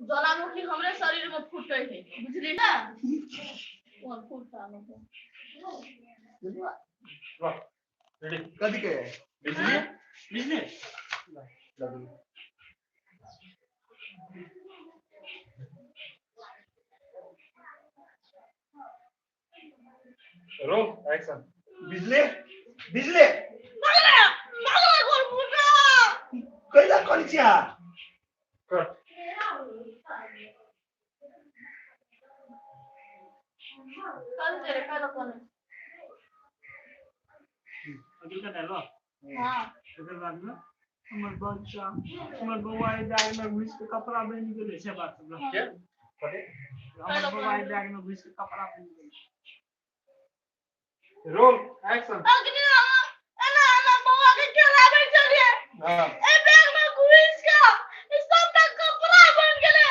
ज्वालामुखी हमरे शरीर में फूटे है, बुझली ना? कोन फूटा न वाह, रेडी। कथी के? बिजली बिजली। Roll action. बिजली बिजली। मागला मागला कोन फूटा? कैला करै छी अहाँ? कट। कल तेरे कल कोन? अगिलका डायलॉग। हां। एकर बाद में हमर बच्चा, हमर बौआ ई बैग में घुसि के कपड़ा बनि गेलै, से बात सब। के कथी? हमर बौआ ई बैग में घुसि के कपड़ा बनि गेलै। Roll action. अग्नि एना एना बौआ के खेलाबै छलियै। हां। ए बैग में घुसि के ई सबटा कपड़ा बनि गेलै,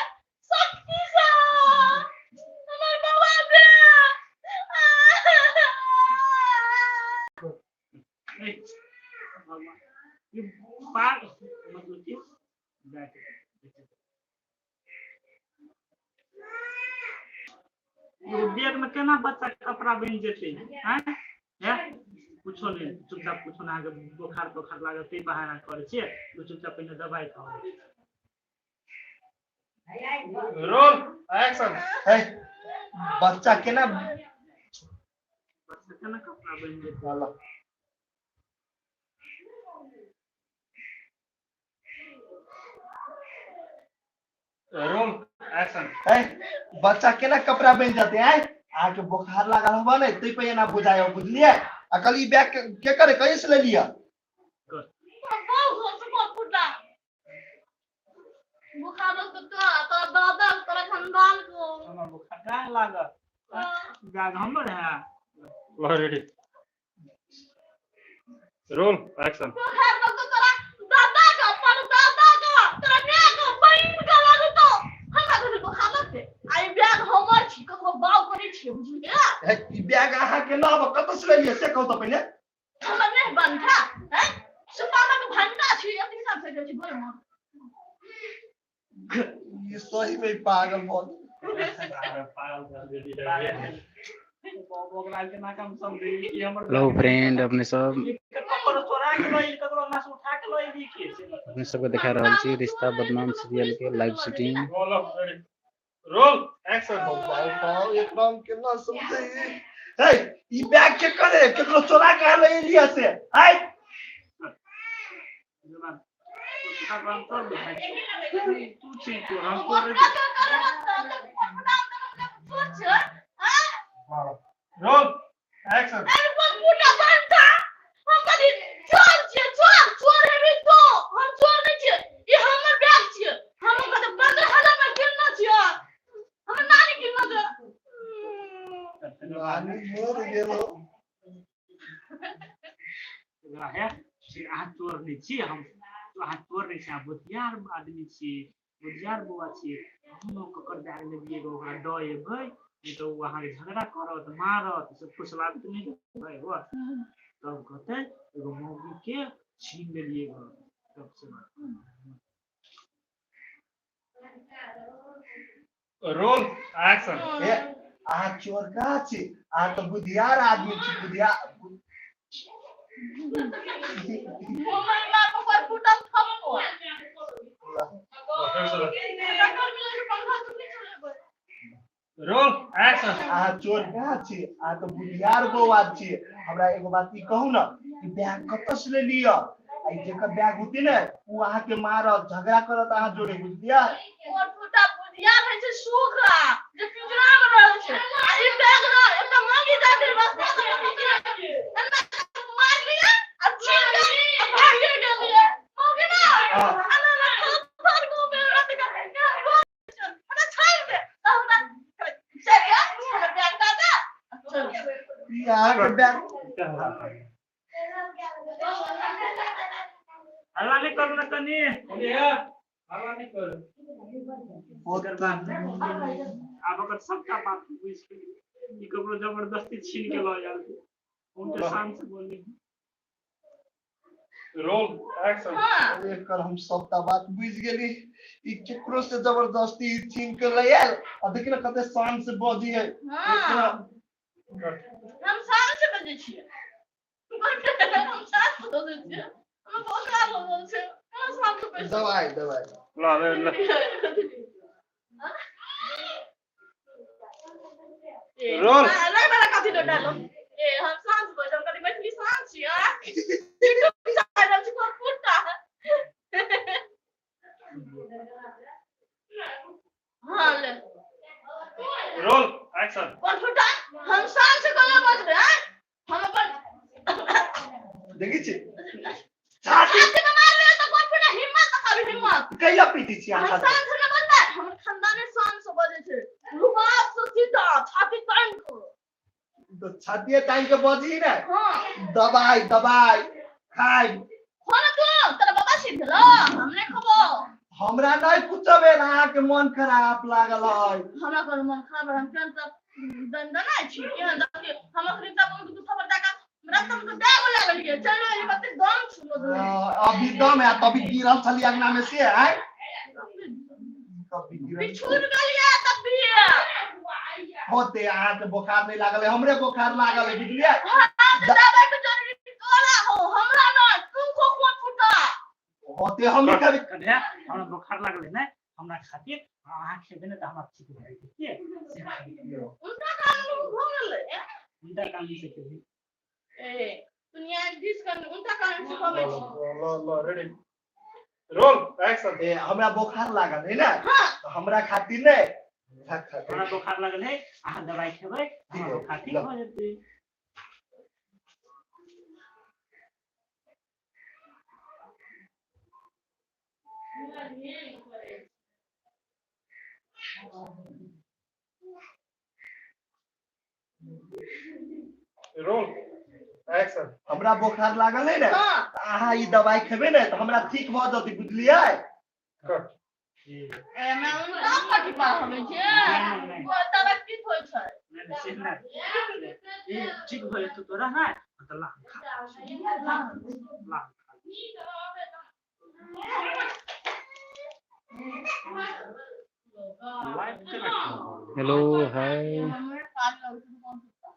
सब किछ हमर बौआ दे। ए भगवान, ई पार मतलब कि बैग एगो बैग में केना बच्चा के कपड़ा बनि जेतै? आँय हे, कुछो नहि, चुपचाप कुछो नहि। अहाँके बोखार तोखार लागल ताहि बहाना करै छियै। ओ चुपचाप पहिने दबाइ खाउ। Roll action. हे, बच्चा केना बच्चा केना कपड़ा बनि जेतै? चलो। Roll action. हे, बच्चा केना कपड़ा बनि जेतै? आँय, अहाँके बोखार लागल होबे ने ताहि पर एना बुझाय, बुझलियै? आ कल ई बैग के करे कहिया से लेलियै? बुखार लगतौ तोरा, तोरा दादा, तोरा खानदान को। हमर बोखार काहे लागल? बैग हमर है। वाह, रेडी। Roll action. बुखार लगतौ तोरा दादा का, पर दादा का, तोरा माय का, बहिन का लगतौ। हमरा कथी बोखार लगतै? आ ई बैग हमर छी, ककरो बाउ करै छियै, बुझलियै? हे, ई बैग अहाँके न आब कतऽ से लेलियै से कहू तऽ पहिने। हमर नहि बंठा हैं, सुपामा के भंटा छी, अपने हिसाब से जाइ छी बोल। ई सही में पागल भऽ गेल। पागल कर देली। ओकरा केना कम समझै कि हमर हेलो फ्रेंड, अपने सब ककरो चोरा के लऽ एली, ककरो अंगना से उठा के लऽ एली के से बताउ। अपने सबके देखा रहल छी रिश्ता बदनाम सीरियल के live shooting. Roll ready. Roll action. बाउ बाउ, एकदम केना समझै? हे, ई बैग के करे केकरो चोरा के ले एलियै से? आय। जेना हम तोर बुझाइ छियौ। तू छी चोर, हम तोर। Roll action. नानी मर गेलो। हे, से अहाँ चोर नहि छी, हम अहाँ चोर नहि छी, अहाँ बुधियार आदमी छी, बुधियार बौआ छी। हम ककर बैग लेलियै, ओकरा दऽ एबै, नहि तऽ ओ अहाँके झगड़ा करत, मारत, से फुसलाबैत नहि देबै हो। तब कहतै एगो मौगी के छीन लेलियै गो, तब से बात। Roll action. हे, अहाँ चोर कहाँ छी? अहाँ तऽ बुधियार आदमी छी, बुधियार। Roll action. अहाँ चोर कहाँ छी? अहाँ तऽ बुधियार बौआ छी। हमरा एगो बात ई कहू ने, ई बैग कतऽ से लेलियै? आ ई जेकर बैग होतै ने ओ अहाँके मारत, झगड़ा करत अहाँ जोड़े, बुझलियै? बुधियार होइ छै सुगा जे पिंजरा में रहै छै। आ ई बैग न एकटा मांगी जाति रास्ता एना मारलियै आ छीन के आ भागिए गेलियै। मौगी ना हाँ। एना एना थर घूमे रात के हमरा छोड़ि दे, तऽ हमरा चल जा, हमरा बैग दऽ दे, चल। ई अहाँके बैग। हल्ला नहि करू ने कनि। हल्ला नहि करू। ओकर बाद आब ओकर सबटा बात बुझि गेलियै। ई ककरो जबरदस्ती छीन के लऽ आयल छै। हुनके शान से बोली। Roll action. हाँ। एकर हम सबटा बात बुझि गेली। ई केकरो से जबरदस्ती छीन के ले आयल आ देखी ने कते शान से बजी है। हाँ। हम शान से बजै छियै, हम शान से बजै छियै, हम बोका लगल छै, हम शान से बजै। दवाई दवाई ला ले ले। रोल। नहीं वाला कथी दो डालो। ए हम शान से बजै, हम कथी मैथिली शान छियै? यूट्यूब चैनल छै फुटा। हाँ ले। Roll action. कौन फुटा? हम शान से कोना बजबै? आँय? हम अपन देखै छी छाती छाती में मारबै तऽ कोन फुटा हिम्मत देखाबी हिम्मत। कैला पीटी छी हम अहाँ? शान से नहि बजबै, हमर खानदाने शान से बजै छै, रुबाब से सीधा छाती तानि कऽ। तऽ छातिए तानि के बजी ने? हाँ। दवाई दवाई खाइ। खो ने तू, तोरा बाबा सीख गेलौ, हम नहि खबौ। हमरा नहि कुछो भेल, अहाँके मन खराब लागल है। हमरा कोनो मन खराब है? हम केहन तऽ दनदनाइ छी, केहन देखियौ हम अखनी तक दू थप्पड़ दऽ कऽ रक्तम तऽ बैग लागलियै, चलू एहि कते दम छुलो। अभी दम है तभी गिरल छली अंगना में से आय कभी गिरल बिछुड़ गेलियै तब भी। होते अहाँके बोखार नहीं लागल है, हमरे बोखार लागल है, बुझलियै? हाँ, तऽ दबाई के जरूरी तोरा हो, हमरा नहि। तू खो कोन फुटा। होते हम ही कभी कन्या, हमरा बोखार लागलै ने, हमरा खातिर अहाँ खेबै ने तऽ हमरा ठीक भए जेतै के से खाली। उनका कान भऽ गेलै। उल्टा काम से खेबै। ए दुनिया दिस कर उनका कान सिखबै छी। ल ल, रेडी, रोल एक्शन। ए हमरा बोखार लागल है ने। हाँ। तऽ हमरा खातिर नहि, हमरा खातिर। हमरा बोखार लागल है, अहाँ दवाइ खेबै, हमरा बोखार ठीक भऽ जेतै। Roll action. हमरा बोखार लागल है ने। हाँ। तऽ अहाँ ई दवाई खेबै ने तऽ हमरा ठीक भऽ जेतै, बुझलियै? कट। ए मैं उनका कथी पाहबै छै? नहि, नहि। ओ दबाई ठीक होइ छै। नहि, नहि, से नहि, ई ठीक भऽ जेतौ तोरा। है तऽ ला खा, ला खा। लाइव केना खा? Hello hi. हमरे कान लगै छै कोन फुटा।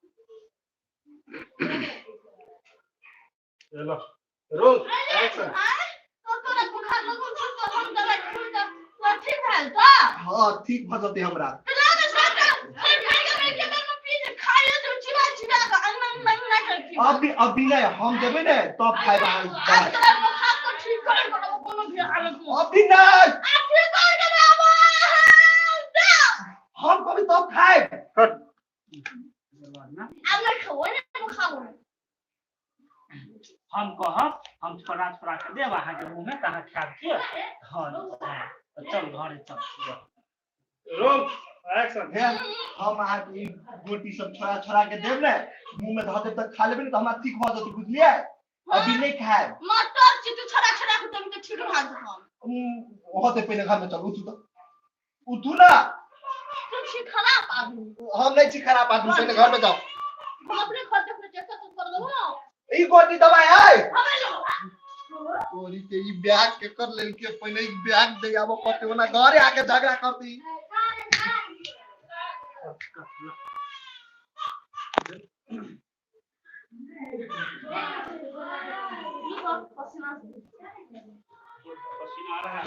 ल, रोल एक्शन। तो तोरा बुखार लगल छौ तऽ हम दबाई खेबै तऽ तोरा ठीक भेल तऽ? हाँ, ठीक भऽ जेतै हमरा। तऽ लागे सबटा खाइ खाइ के एके बेर में पी जे खाइयो जो चिबा चिबा कऽ अंगना अंगना अंगना के पीबै। अभी अभी नहीं, हम देबै ने तब खाइब अहाँ आब दवाई। तोरा बुखार तो ठीक कर करब कोनो भी हालत में। अभी नहीं। आब ठीक कर के आब दे। हम कभी तब खाइब। कट। एकर बाद ने आब नहि खेबो ने बुखार होय। हम कहब, हम छोड़ा छोड़ा के देब अहाँके मुँह में तऽ अहाँ खायब के। हाँ हाँ, तऽ चल घरे चल। Roll action. हे हम अहाँके ई गोटी सब छोड़ा छोड़ा के देब ने, मुंह में धऽ देब तऽ खा लेबै ने तऽ हमरा ठीक भऽ जेतै, बुझलियै? अभी नहीं खायब। मटर छी तू, छोड़ा छोड़ा के देबी तऽ ठीक भऽ जेतौ। होते पहिने घर में चल, उठू तऽ उठू ना। तू छी खराब आदमी। हम नहीं छी खराब आदमी, पहिने घर में जाओ। हम अपने घर देखने चेक कर देबो ना। ई गोटी दवाई है। हमे लो। तोरी के ई बैग के कर लेलके, पहिले ई बैग दे आबो पड़ते, ओना घरे आके झगड़ा करती। पसीना पसीना आ रहा है।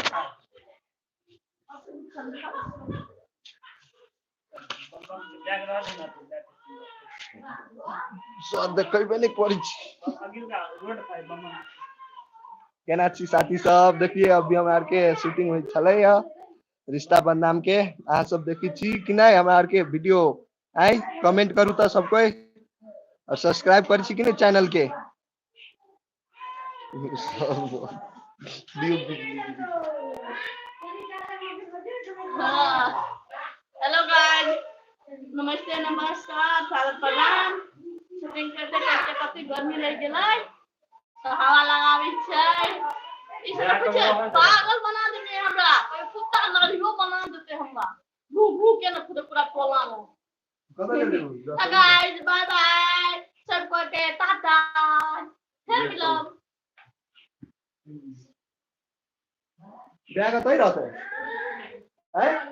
बैग रह दे ना तो बैग। सर देखेबे नहीं करै छी। अगिलका रोड पर बम। केना छी साथी सब? देखिए अभी हमरा आर के शूटिंग होइ छलै ह रिश्ता बदनाम के। अहाँ सब देखै छी कि नहीं हमरा आर के वीडियो? आइ कमेंट करू तऽ सब कोई, और सब्सक्राइब करै छी कि नहीं चैनल के? सब दियौ बिजली। हाँ, हेलो गाइस, नमस्ते, नमस्कार, स्वागत, प्रणाम। शूटिंग करते करते कते गर्मी लागि गेलै तऽ हवा लगाबै छै। ई सब कुछ पागल बना देते हमरा, कोई कुत्ता नारियो बना देते हमरा, घू घू के न खुद पूरा टोला में। तऽ गाइस, बाय बाय सबको के, टाटा, फिर मिलब। बैग अतै रहतै। आँय?